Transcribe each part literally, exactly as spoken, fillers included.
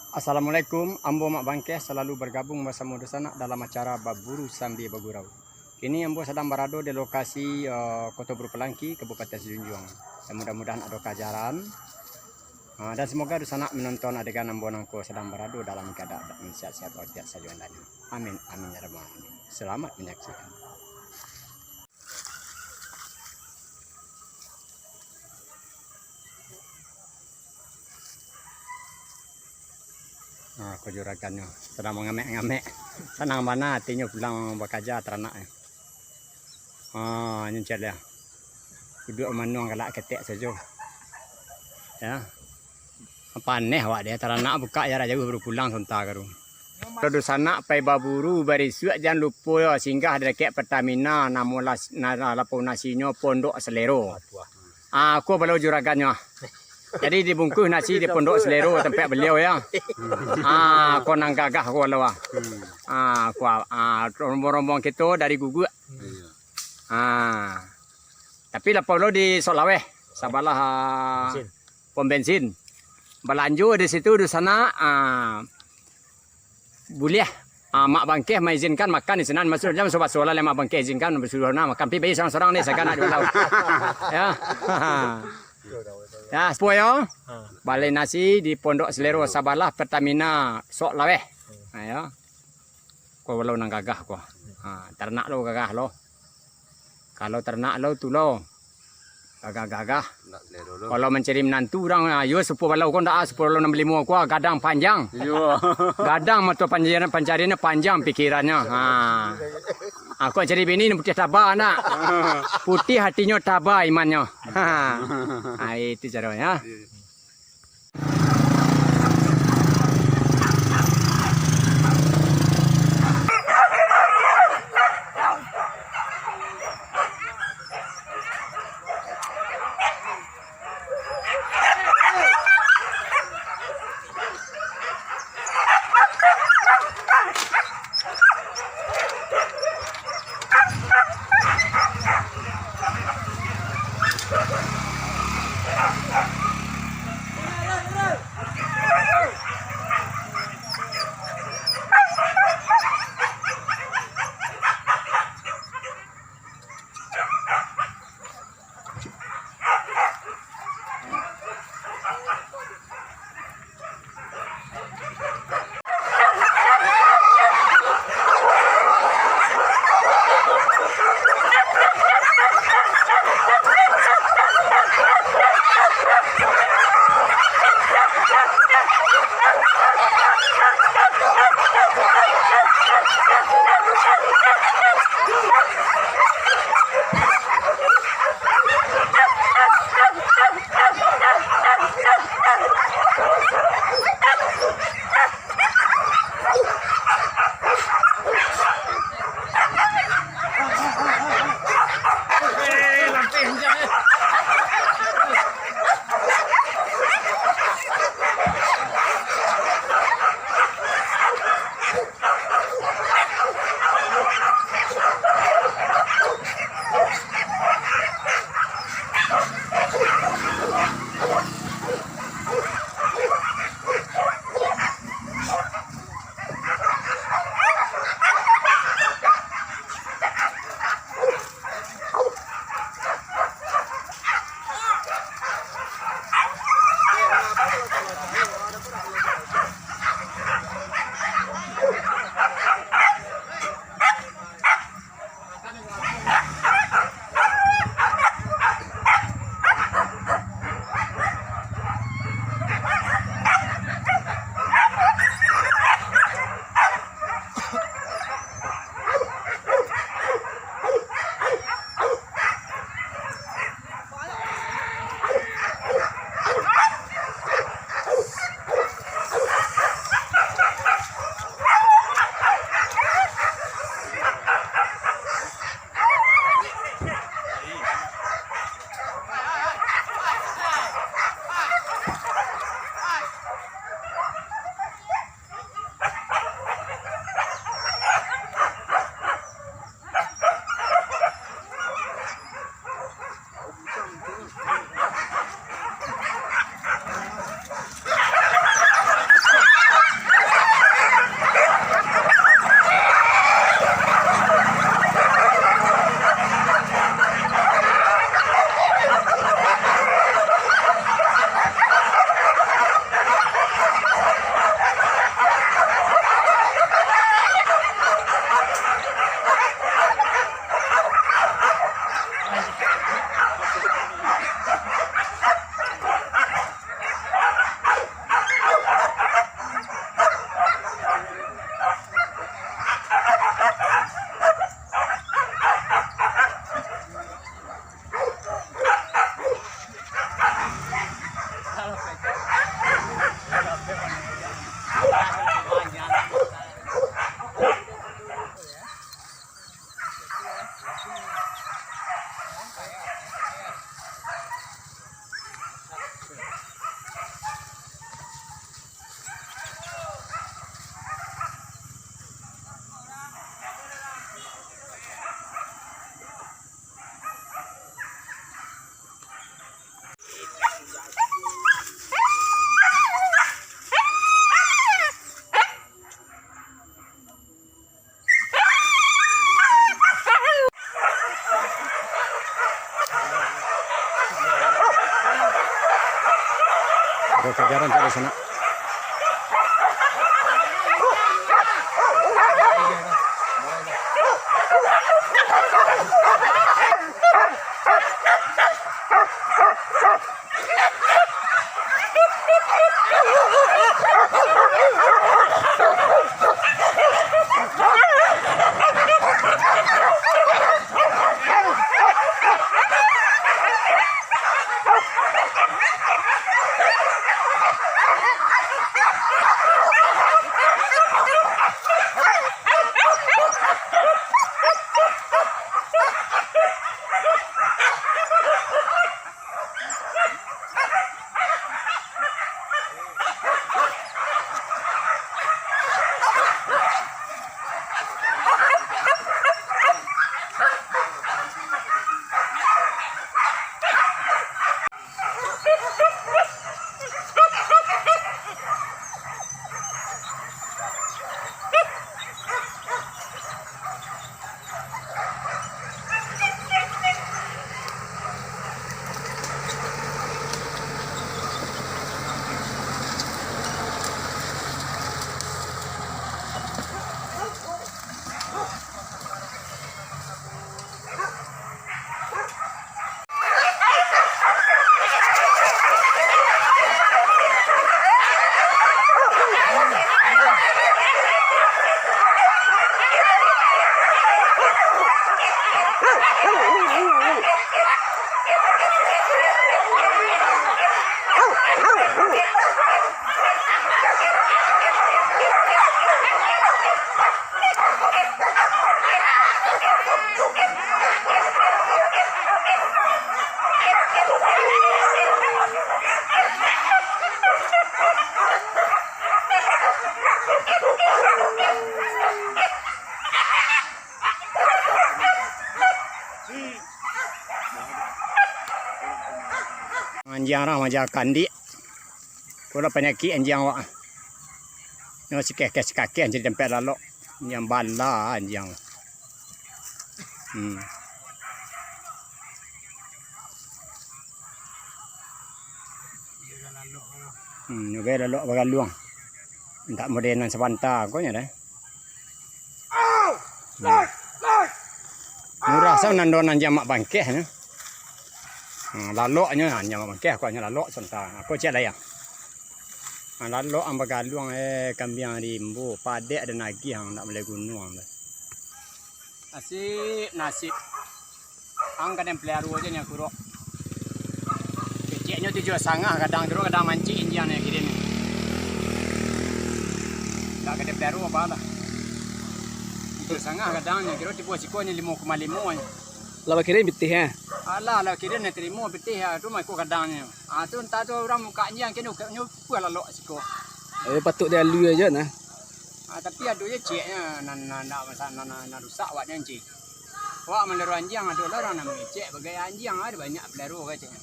Assalamualaikum, ambo Mak Bangkeh salalu bargabung basamo dunsanak dalam acara Baburu Sambia Bagurau. Kini ambo sadang barado di lokasi, eh, Koto Burupalangki, Kabupaten Sijunjuang. Dan mudah-mudahan ado kajaran, eh, dan samoga dunsanak manonton adegan ambo nangko sadang barado dalam kaadaan sihat-sihat walafiat sajo andaknyo. Amin, amin, ya rabbal alamin. Selamat manyaksikan. Nah, ko juragannyo sadang mangamek-ngamek. Sanang bana atinyo pulang bakaja taranaknyo. Ah, nyo caliak. Duduak manuang galak ketek sajo. Ya. Paneh awak deh, taranak bukak jarak jauah baru pulang sonta ka rumah. Kalau dunsanak pai baburu barisuak, jan lupo singgah di dakek Pertamina, namo las-, na-, lapau nasinyo Pondok Selero. Ah, ko balau juragannyo. Jadi dibungkus nasi di Pondok Selero tempat beliau ya. Ah, ko nan gagah ko balau ah. Ah, ko ah, rombong-rombong kito dari Guguak. Ah. Tapi lapau lo di Sok Laweh, sabalah ah, pom bensin. Balanjo di situ, di sana, ah, buliah. Ah, Mak Bangkeh maizinkan makan di sinan. Maksudnyo, basuo-basuo lah Mak Bangkeh izinkan, basuo nah makan. Pi bayi sorang-sorang ni, sagan nak di ulau. Ya. Ya, sapuo yo. Balai nasi di Pondok Selero sabalah Pertamina Sok Laweh. Ha, yo. Ko balau nan gagah ko. Ha, taranak lo gagah lo. Kalau taranak lo tu lo. Gagah-gagah. Kalau mancari minantu urang, ah, yo sapuo balau ko ndak, ah, sapuo balau nan balimo ko, ah, gadang panjang. Iyo. Gadang mato panjang, pancariannyo panjang pikirannyo. Ha. Aku cari bini nan putiah taba nak. Putiah hatinyo, taba imannyo. Ha. Ah, itu caronyo. Jarang tak ada sanak. Anjiang urang maja kandik. Ko lah panyakik anjiang awak. Nyo sikakeh-sikakeh jadi tampek lalok. Anjiang bala anjiang. Hmm. Hmm, nyo gai lalok bagaluang. Indak modenan sabanta ko nyo deh. Hmm. Murah sa nando nan jamak bangkeh nyo. Hmm, laloknyo nan jamak bangkeh, aku nyo lalok sabanta. Aku cek layang. Ah, lalok ang bagaluang, eh, kambiang rimbo, padek ado nagih ang ndak buliah gunuang tu. Nasib, nasib. Ang kadang peliharo aja nyo kurok. Keceknyo tujuah sangah kadang, kurok kadang mancik injiang nyo kirin. Ndak kadang peliharo apa lah. Tujuah sangah kadang nyo, kiro tibo siko nyo limo koma limo nyo. Lah bakirin pitih, eh? Alah, lah kirin nyo tarimo pitih, ah, tu mah iko kadang nyo. Ah, tu antah tu urang mukak injiang kini ukak nyo puah lalok siko. Eh, patuik dialui aja nah. Ah, tapi ado je cieknyo nan, nan, nan, nan, nan, nan rusak awaknyo, Encik. Awak maliharo anjiang, ado lah urang nan mangecek bagai anjiang, ado banyak paliharo ka cieknyo.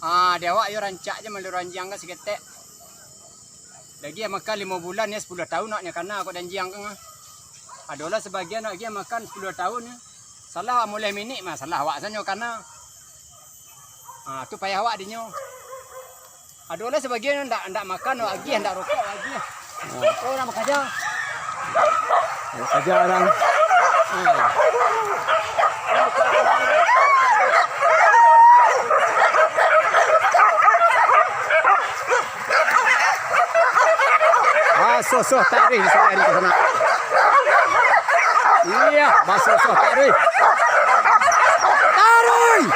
Ah, di awak yo rancak je maliharo anjiang ka saketek. Lagi makan limo bulan, yo sapuluah taun awaknyo kana kok di anjiang ka. Ado lah sabagian awak lagi makan sapuluah taun, yo. Salah mulai minik mah, salah awak sanyo kana. Ah, tu payah awak dinyo. Ado lah sabagian ndak, ndak makan, ndak agiah, ndak rokok, ndak agiah. Oh, ndak bakaja. Ndak bakaja urang. Ah, soh-soh taruih di siko ari ka sanak. Iyo, basoh-soh taruih. Taruih!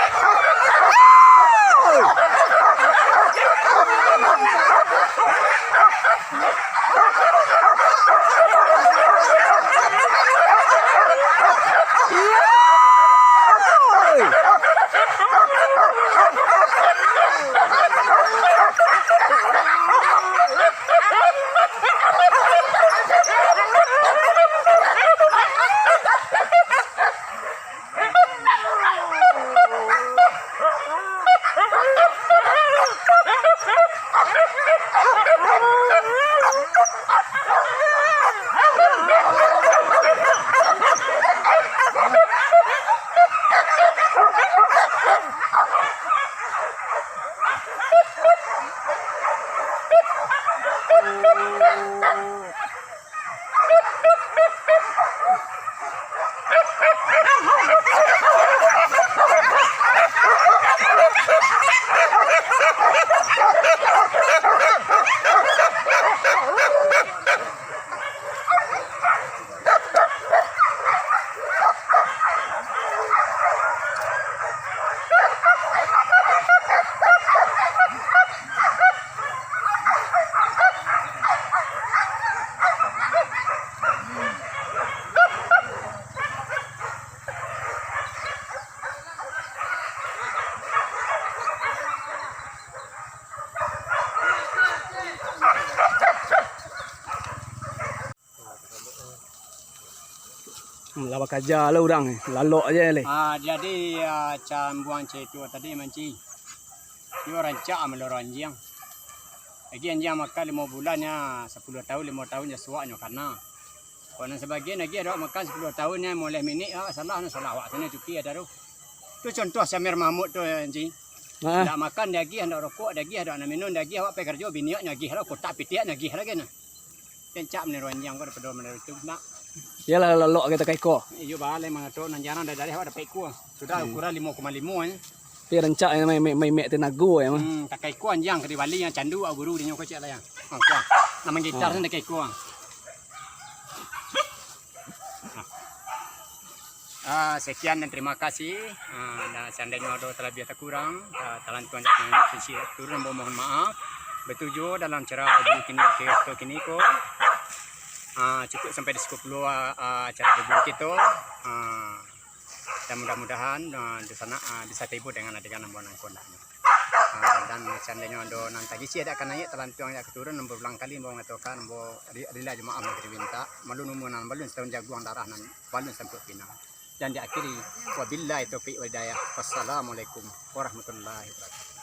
Hmm, lah bakaja lah urang ni, lalok aja leh. Ah, jadi, ah, cambuang cek tu tadi manci. Iyo rancak amal orang anjiang. Lagi anjiang makan limo bulan nya, sapuluah tahun, limo tahun nya suak nyo kana. Kok nan sabagian lagi ado makan sapuluah tahun nya, moleh minik, ah, salah, nan salah awak tu, cuki ado tu. Tu contoh si Amir Mahmud tu, Anji. Ah. Ndak makan diagiah, ndak rokok diagiah, ndak minum diagiah, awak pai karajo, biniak nyo agiah lah, kotak pitiak nyo agiah lah, kan. Kencak meniru anjiang ko daripada meniru itu, nak. Iyolah, lalok ka takai ko. Iyo, balai mangato, nan jarang dari dareh awak dapek ikua. Sudah ukuran limo koma limo nyo. Tapi rancak nyo main, main, main mek tenago nyo mah. Hmm, takai ikua anjiang ka dibali nyo candu, awak buru dinyo ko cek lah, ya. Ha, kuah. Nak manggitar sen takai ikua. Ah, sekian dan terima kasih. Ah, dan seandainya ada terlebih atau kurang, ah, talantuang sisi turun, mohon maaf. Batujuah dalam cara babungkini, kini ko. Ah, cukup sampai di sepuluh, ah, acara babungkini tu. Ah, dan mudah-mudahan, ah, di sana, ah, bisa terhibur dengan adegan ambo nan kondaknyo. Ah, dan seandainya ada nan tagisi, ada ka naiak, talantuang, ada ka turun, ambo ulang kali ambo mangatokan, ambo ri-, rila jo maaf nan ka dipinta. Malun umua nan balun satahun jaguang, darah nan balun sampai pinang. Dan diakhiri, wabillahi taufiq wal hidayah. Wassalamualaikum warahmatullahi wabarakatuh.